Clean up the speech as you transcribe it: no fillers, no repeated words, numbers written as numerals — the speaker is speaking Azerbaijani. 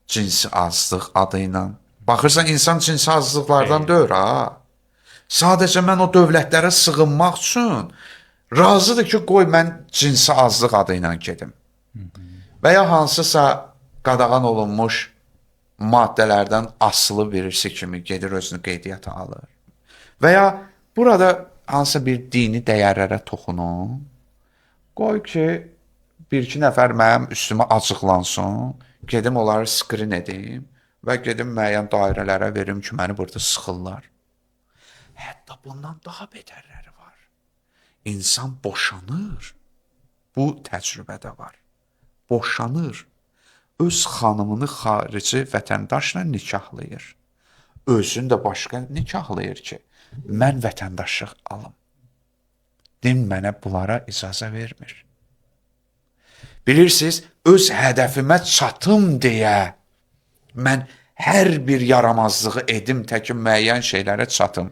Cinsi azlıq adı ilə. Baxırsan insan cinsi azlıqlardan deyil ha. Sadəcə mən o dövlətlərə sığınmaq üçün razıdır ki, qoy mən cinsi azlıq adı ilə gedim. Və ya hansısa qadağan olunmuş maddələrdən asılı birisi kimi gedir özünü qeydiyyata alır. Və ya burada hansısa bir dini dəyərlərə toxunun. Qoy ki, bir-iki nəfər mənim üstümə acıqlansın, gedim onları skrin edim və gedim müəyyən dairələrə verim ki, məni burada sıxırlar. Hətta bundan daha betərləri var. İnsan boşanır. Bu təcrübə də var. Boşanır. Öz xanımını xarici vətəndaşla nikahlayır. Özünü də başqa nikahlayır ki, mən vətəndaşlıq alım. Din mənə bunlara icazə vermir. Bilirsiniz, öz hədəfimə çatım deyə mən hər bir yaramazlığı edim təki müəyyən şeylərə çatım.